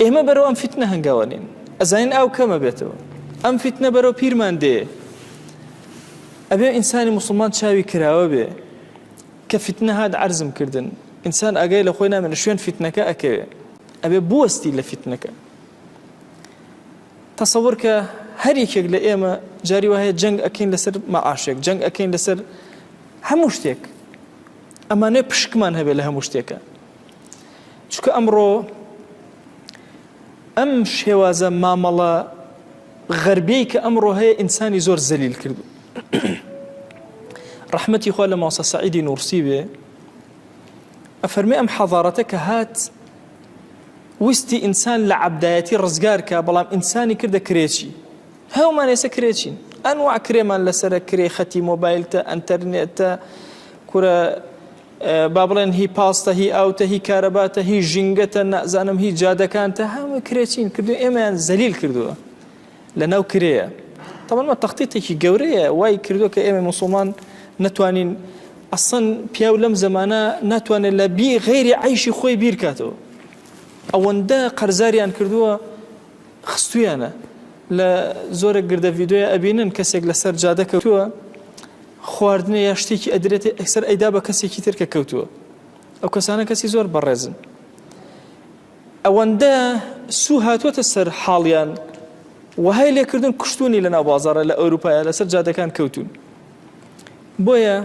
ئێمە بەرەو ئەم فیتنە هەنگاوە نین ئەزانین ئاو کەمە بێتەوە ئەم فیتنە بەرەو پیرمان دێ ئەبێ ئینسانی موسڵمان چاوی کراوە بێ کە فیتنە هات عەرزم کردن ئینسان ئاگای لە خۆی نامێنێ شوێن فیتنەکە ئەکەوێ ئەبێ بوەستی لە فیتنەکە تەسەور کە هەر یەکێک لە ئێمە جاری وایە جەنگ ئەکەین لەسەر مەعاشێک جەنگ ئەکەین لەسەر هەموو شتێک ئەمانەیە پشکمان هەبێ لە هەموو شتێکە چونکە ئەمڕۆ ئەم شێوازە مامەڵە غەربیەی کە ئەمڕۆ هەیە ئینسانی زۆر زەلیل کردو ڕەحمەتی خوا لە مامۆستا سەعیدی نوورسی بێ ئەفەرمێ ئەم حەضارەتە کە هات ویستی ئینسان لە عەبدایەتی ڕزگار کە بەڵام ئینسانی کردە کرێچی هەمومان ئێستا کرێچین ئەنوا کرێمان لەسرە کرێ خەتی مۆبایلتە ئەتەرنێتە کورە با بڵێن هی پاستە هی ئاوتە هی کارەباتە هی ژینگەتە نازانم هی جادەکانتە هەموو کرێچین کردو ئێمەیان زەلیل کردووە لە ناو کرێیە تەبعەن تەختیتێکی گەورەیە وای کردووە کە ئێمە موسڵمان نەتوانین ئەسڵەن پیاو لەم زەمانە ناتوانێت لە بی غەیری عەیشی خۆی بیر کاتەوە ئەوەندە قەرزاریان کردووە خستویانە لە زۆرێک گردە ڤیدۆیە ئەبینن کەسێک لەسەر جادە کەوتووە خواردنێ یا شتێکی ئەدرێتێ ئەکسەر ئەیدا بە کەسێکی تر کە کەوتووە ئەو کەسانە کەسی زۆر بەڕێزن ئەوەندە سوو هاتووەتە سەر حاڵیان وەهای لێکردن کوشتونی لە ناو بازاڕە لە ئەوروپایە لەسەر جادەکان کەوتون بۆیە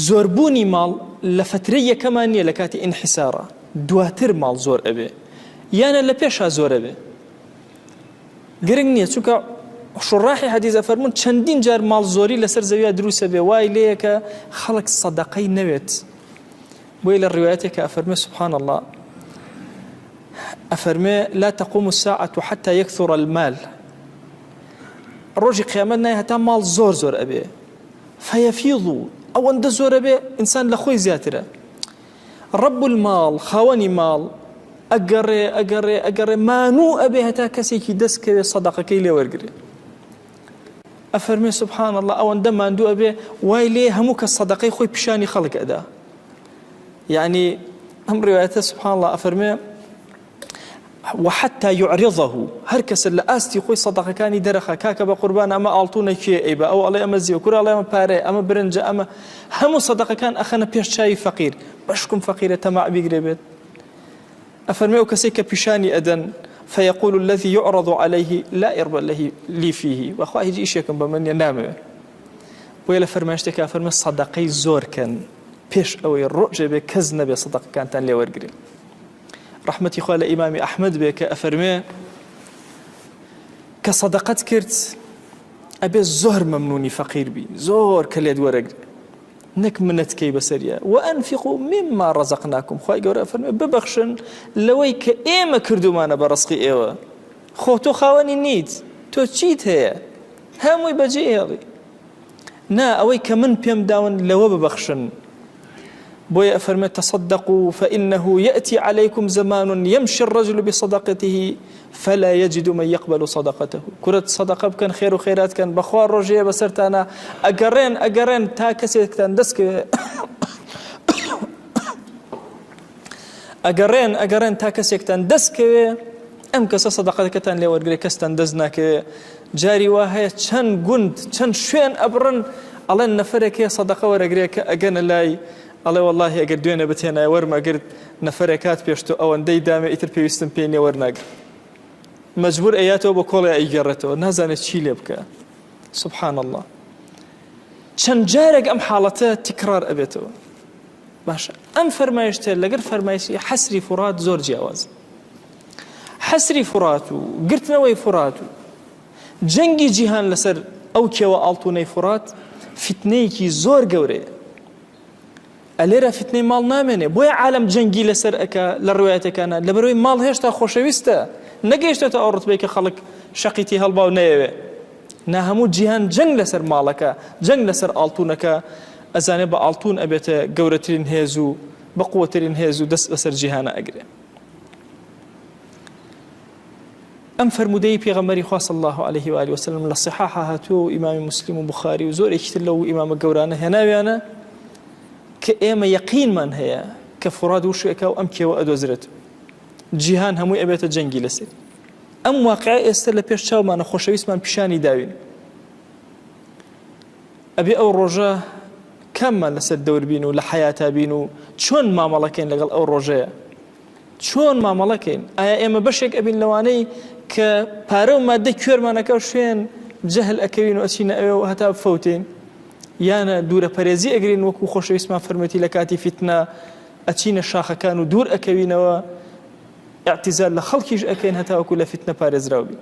زۆربوونی ماڵ لە فترەی یەکەمان نییە لە کاتی ئینحیسارە دواتر ماڵ زۆر ئەبێ یانە لە پێشا زۆر ئەبێ گرنگ نییە چونکە شوڕاحی حەدیث ئەفەرموون چەندین جار ماڵ زۆری لەسەر زەویا دروستە بێ وای لێیە کە خەڵک سەدەقەی نەوێت بۆیە لە ڕوایەتێکە ئەفەرمێ سبحان الله ئەفەرمێ لا تقوم الساعة حتى يكثر المال ڕۆژی قیامەت نای هەتا ماڵ زۆر زۆر ئەبێ فيفيض ئەوەندە زۆرە بێ ئینسان لە خۆی زیاترە رب الماڵ خاوەنی ماڵ ئەگەڕێ ئەگەڕێ ئەگەڕێ مانوو ئەبێ هەتا کەسێکی دەست کەوێ سەدەقەکەی لێ وەرگرێ ئەفەرمێ سبحان اللە ئەوەندە ماندوو ئەبێ وای لێ هەموو کەس سەدەقەی خۆی پیشانی خەڵک ئەدا یعنی ئەم ڕوایەتە سبحان اللە ئەفەرمێ وحتى يعرضه هەر کەسە لە ئاستی خۆی سەدەقەکانی دەرەخە کاکە بە قوربان ئەمە ئاڵتونە کێ ئەی بە ئەو ئەڵێ ئەمە زیوە کورە ئەڵێ ئەمە پارەیە ئەمە برنجە ئەمە هەموو سەدەقەکان ئەخەنە پێش چاوی فەقیر بەشکم فەقیرە تەماع بیگرێ بێت ئەفەرمێ ئەو کەسەی کە پیشانی ئەدەن فیقول الذی یعرض علیه لا ارب لی فیه بەخوا هیچ ئیشێکم بە من نیە نامەوێ بۆیە لە فەرمایشتێکا فەرمێ سەدەقەی زۆر کەن پێش ئەوەی ڕۆژێ بێ کەس نەبێ سەدەقەکانتان لێ وەرگرێ ڕەحمەتی خوا لە ئیمامی ئەحمەد بێ کە ئەفەرمێ کە سەدەقەت کرد ئەبێ زۆر مەمنونی فەقیر بی زۆر کە لێت وەرەگرێ نەک منەت کەی بەسەریا وأنفقوا مما رزقناكم خوای گەورە فەرمێ ببەخشن لەوەی کە ئێمە کردومانە بە ڕزقی ئێوە خۆ تۆ خاوەنی نیت تۆ چیت هەیە هەمووی بەجێ هێڵی نا ئەوەی کە من پێم داون لەوە ببەخشن بۆیە ئەفەرمێ تصدقوا فإنه يأتي عليكم زمان يمشي الرجل بصدقته فلا يجد من يقبل صدقته کورە سەدەقە بکەن خێر و خێرات کەن بەخوا ڕۆژەیە بەسەرتانە ئەگەڕێن ئەگەڕێن تا کەسێکتان دەست کەوێ ئەگەڕێن ئەگەڕێن تا کەسێکتان دەست کەوێ ئەم کەسە سەدەقەکەتان لێ وەرگێ کەستان دەست ناکەوێ جاری وا هەیە چەند گوند چەند شوێن ئەبڕن ئەڵێن نەفرێک هەیە سەدەقە وەرەگرێ کە ئەگەنە لای ئەڵێ وەڵاهی ئەگەر دوێنێ بتهێنایە وەرمەگرت نەفەرێک هات پێش تۆ ئەوەندەی دامێ ئیتر پێویستم پێی نیە وەرناگرم مەجبور ئەیاتەوە بە کۆڵێ ئەیگەڕێتەوە نازانێت چی لێ بکە سبحان الله چەند جارێک ئەم حاڵەتە تکرار ئەبێتەوە باشە ئەم فەرمایشتە لەگەر فەرمایشی حەسری فورات زۆر جیاواز حەسری فورات و گرتنەوەی فورات و جەنگی جیهان لەسەر ئەو کێوە ئاڵتونەی فورات فیتنەیەکی زۆر گەورەیە ئەلێرە فیتنەی ماڵ نامێنێ بۆیە عالەم جەنگی لەسەر ئەکا لە ڕوایەتەکانە لەبەرەوەی ماڵ هێشتا خۆشەویستە نەگەیشتێتە ئەو ڕتبەی کە خەڵک شەقی تی هەڵبا و نەیەوێ نا هەموو جیهان جەنگ لەسەر ماڵەکە جەنگ لەسەر ئاڵتونەکە ئەزانێ بە ئاڵتون ئەبێتە گەورەترین هێز و بەقوەترین هێز و دەست بەسەر جیهانە ئەگرێ ئەم فەرموودەی پێغەمبەری خوا صلی اللە علیه و آله وسلم لە صحاحا هاتووە و ئیمامی مسلم و بخاری و زۆرێکی تر لەو ئیمامە گەورانە هێناویانە کە ئێمە یەقینمان هەیە کە فورات وشێکە و ئەم کێوە ئەدۆزرێت. جیهان هەمووی ئەبێتە جەنگی لەسەری. ئەم واقعە ئێستا لە پێش چاومانە خۆشەویستمان پیشانی داوین. ئەبێ ئەو ڕۆژە کاممان لەسەر دەور بین و لە حەیاتا بین و چۆن مامەڵەکەین لەگەڵ ئەو ڕۆژەیە چۆن مامەڵەکەین ئایا ئێمە بەشێک ئەبین لەوانەی کە پارە و مادە کوێرمانەکە و شوێن جەهل ئەکەوین و ئەچینە ئەوێ و هەتا بفەوتین یانە دوورە پەرێزی ئەگرین وەکو خۆشەویستمان فەرموویەتی لە کاتی فیتنە ئەچینە شاخەکان و دوور ئەکەوینەوە اعتزال لە خەڵکیش ئەکەین هەتاوەکو لە فیتنە پارێزراو بین.